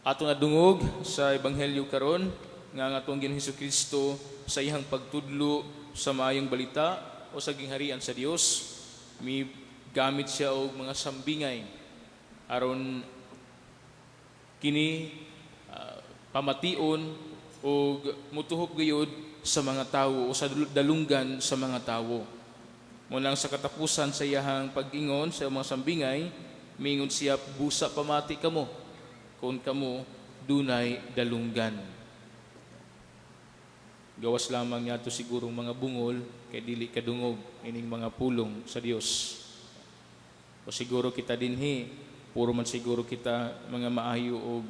Ato nadungog sa ebanghelyo karon nga ang atong Ginoong Hesukristo sa iyang pagtudlo sa maayong balita o sa gingharian sa Dios, mi gamit siya og mga sambingay aron kini pamation og mutuhop gayud sa mga tawo o sa dalunggan sa mga tawo. Munang sa katapusan sa iyahang pag-ingon sa mga sambingay, mingon siya, "Busa pamati kamo kung kamo dunay dalunggan." Gawas lamang niya siguro mga bungol kay dili kadungog ining mga pulong sa Dios. O siguro kita dinhi, puro man siguro kita mga maayo og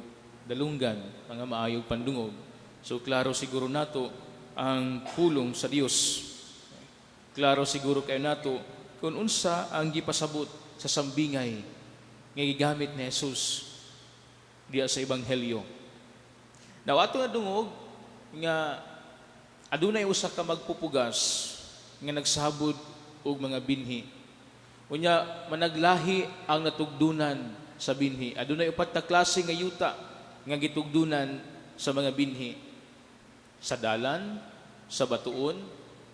dalunggan, mga maayo og pandungog. So klaro siguro nato ang pulong sa Dios. Klaro siguro kay nato kung unsa ang gipasabot sa sambingay nga gigamit ni Jesus diya sa ebanghelyo. Now ato nga dungog nga adunay usa ka magpupugas nga nagsabod og mga binhi. Unya managlahi ang natugdunan sa binhi. Adunay upat ka klase nga yuta nga gitugdunan sa mga binhi. Sa dalan, sa batuon,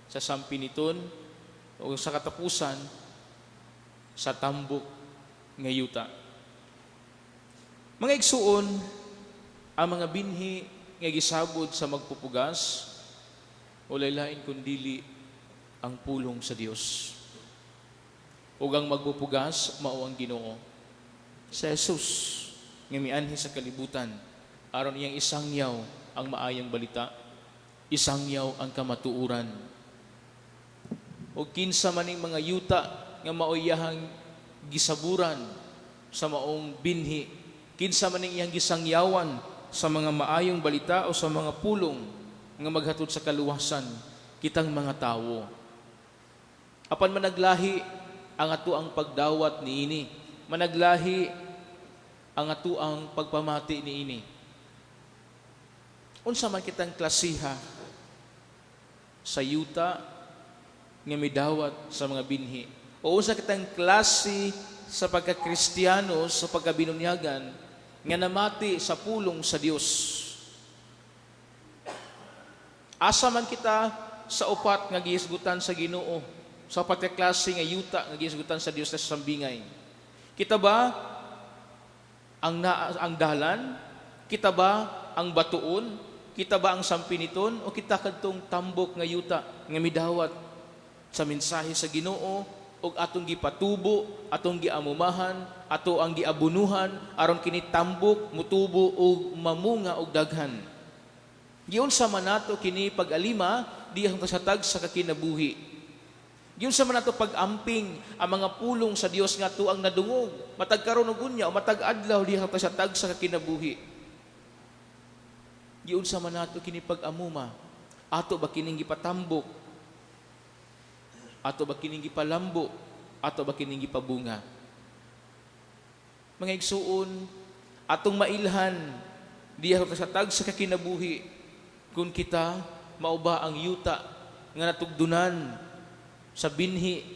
sa sampiniton, o sa katapusan sa tambok nga yuta. Mga igsuon, ang mga binhi nga gisabod sa magpupugas, walay lain kundili ang pulong sa Dios. Ug ang magpupugas mao ang Ginoo. Sa Jesus nga mianhi sa kalibutan aron iyang isangyaw ang maayong balita, isangyaw ang kamatuoran. O kinsa man ning mga yuta nga maoy iyahang gisaburan sa maong binhi, kinsa man ning iyang gisangyawan sa mga maayong balita o sa mga pulong nga maghatod sa kaluwasan, kitang mga tawo. Apan managlahi ang atoang pagdawat niini. Managlahi ang atoang pagpamati niini. Unsa man kitang klasiha sa yuta nga midawat sa mga binhi? O unsa kitang klase sa pagkakristiano, sa pagkabinunyagan nga namati sa pulong sa Dios? Asa man kita sa upat nga gihisgutan sa Ginoo, sa upat nga klase nga yuta nga gihisgutan sa Dios sa sambingay? Kita ba ang dalan? Kita ba ang batuon? Kita ba ang sampiniton o kita kadtong tambok nga yuta nga midawat sa mensahe sa Ginoo ug atong gipatubo, atong giamumahan, ato ang giabunuhan aron kini tambok mutubo ug mamunga og daghan? Giunsa man nato kini pag-alima diha sa tagsa ka kinabuhi? Giunsa man nato pag-amping ang mga pulong sa Dios nga atoang nadungog matag karon ug unya o matag adlaw diha sa tagsa ka kinabuhi? Giunsa man nato kini pag-amuma? Ato ba kining gipatambok? Ato ba kining gipalambo? Ato ba kining gipabunga? Mga igsuon, atong mailhan diha sa tagsa ka kinabuhi kung kita mao ba ang yuta nga natugdunan sa binhi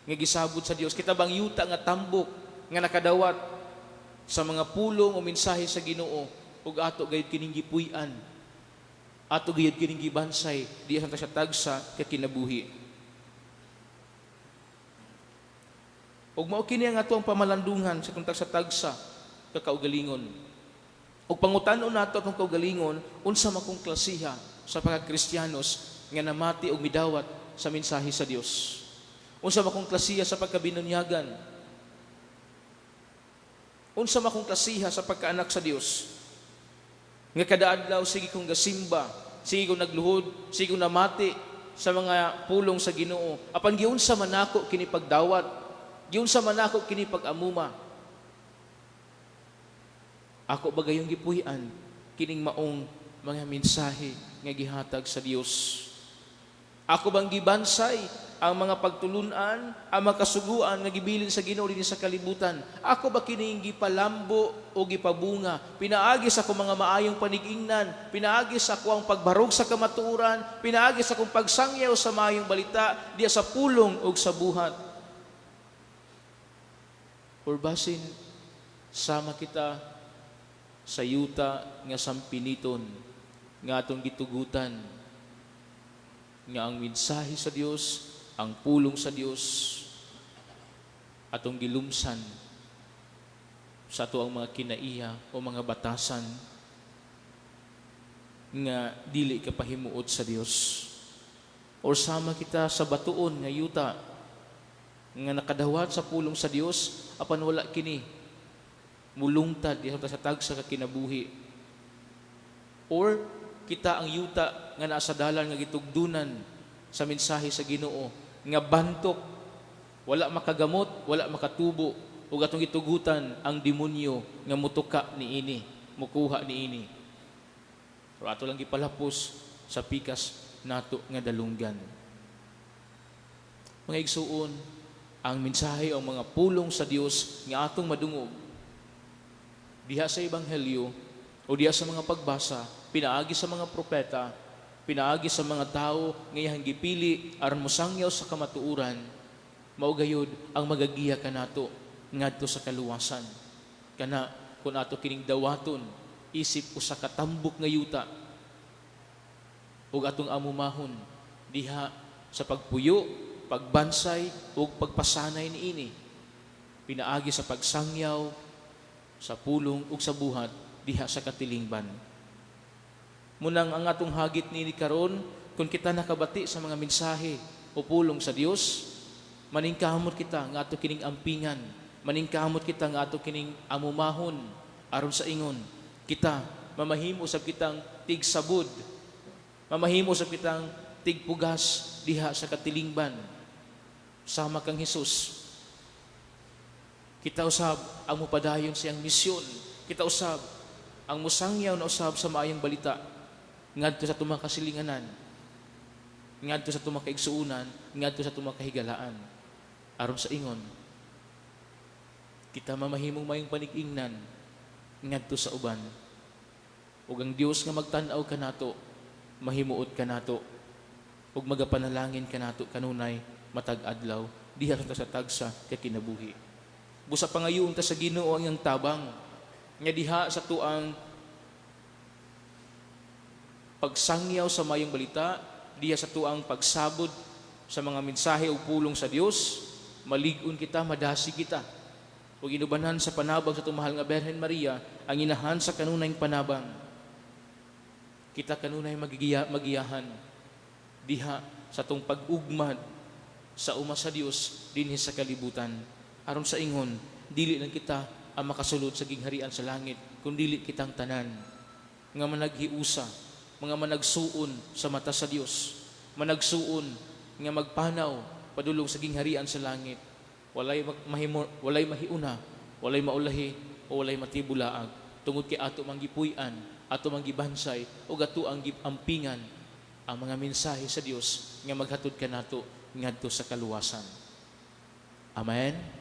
nga gisabot sa Dios. Kita bang yuta nga tambok nga nakadawat sa mga pulong o mensahe sa Ginoo ug ato gayud kining gipuy-an? Ato gayud kining gibansay diha sa tagsa ka kinabuhi? Ug mao kini ang ato ang pamalandungan sa atong tagsa-tagsa ka kaugalingon. Ug pangutan-on nato atong kaugalingon, unsa man kong klasiha sa pagkakristiyanos nga namati og midawat sa mensahe sa Dios? Unsa man kong klasiha sa pagkabinunyagan? Unsa man kong klasiha sa pagkaanak sa Dios? Nga kada adlaw sige kong gasimba, sige kong nagluhod, sige kong namati sa mga pulong sa Ginoo. Apan giunsa man nako kini pagdawat? Giunsa man nako kini pag-amuma? Ako ba gayong gipuy-an kining maong mga mensahe nga gihatag sa Dios? Ako bang gibansay ang mga pagtulunan, ang mga kasuguan nga gibilin sa Ginoo dinhi sa kalibutan? Ako ba kining gipalambo o gipabunga? Pinaagi sa akong mga maayong panigingnan, pinaagi sa ako ang pagbarog sa kamatuoran, pinaagi sa akong pagsangyaw sa maayong balita diya sa pulong ug sa buhat? Or basin sama kita Sa yuta nga sampiniton nga atong gitugutan nga ang mensahe sa Dios, ang pulong sa Dios, atong gilumsan sa ato ang mga kinaiya o mga batasan nga dili ka pahimuot sa Dios. Or sama kita sa batuon nga yuta nga nakadawat sa pulong sa Dios, apan wala kini mulungtad diha sa tagsa ka kinabuhi. Or kita ang yuta nga naa sa dalan nga gitugdunan sa mensahe sa Ginoo, nga bantok, wala makagamot, wala makatubo, ug atong gitugutan ang demonyo nga mutuka niini, mukuha niini. Pero ato lang gipalapos sa pikas nato nga dalunggan. Mga igsuon, ang mensahe o mga pulong sa Dios nga atong madungog diha sa ebanghelyo o diha sa mga pagbasa, pinaagi sa mga propeta, pinaagi sa mga tao nga iyang gipili aron mosangyaw sa kamatuoran, mao gayud ang magagiya kanato ngadto sa kaluwasan. Kana kung ato kining dawaton isip usa ka tambok nga yuta ug atong amumahon diha sa pagpuyo, pagbansay ug pagpasanay niini, pinaagi sa pagsangyaw sa pulong ug sa buhat diha sa katilingban. Munang ang atong hagit niini karon, kung kita nakabati sa mga mensahe o pulong sa Dios, maningkamot kita nga ato kining ampingan, maningkamot kita nga ato kining amumahon, aron sa ingon kita mamahimo sab kitang tigsabod, mamahimo sab kitang tigpugas diha sa katilingban sama kang Hesus. Kita usab ang mupadayon siyang misyon. Kita usab ang musangyaw na usab sa maayong balita ngadto sa atong mga kasilinganan, ngadto sa atong mga kaigsuonan, ngadto sa atong mga kahigalaan, aron sa ingon kita mamahimong maayong panig-ingnan ngadto sa uban, ug ang Dios nga magtan-aw kanato, mahimuot kanato ug magapanalangin kanato kanunay matag adlaw diha sa tagsa ka kinabuhi. Busa pangayoon ta sa Ginoo ang iyang tabang nga diha sa tuang pagsangyaw sa mayong balita, diha sa tuang pagsabod sa mga mensahe ug pulong sa Dios, malig-on kita, madasig kita. Ug inubanan sa panabang sa atong mahal nga Birhen Maria, ang inahan sa kanunayng panabang, kita kanunay magigiya, magiyahan diha sa atong pag-ugmad sa uma sa Dios dinhi sa kalibutan, aron sa ingon dili lang kita ang makasulod sa gingharian sa langit, kun dili kitang tanan nga managhiusa, mga managsuon sa mata sa Dios, managsuon nga magpanaw padulong sa gingharian sa langit, walay mahimo, walay mahiuna, walay maulahi o walay matibulaag, tungod kay ato mang gipuy-an, ato mang gibansay ug ato ang giampingan ang mga mensahe sa Dios nga maghatod kanato ngadto sa kaluwasan. Amen.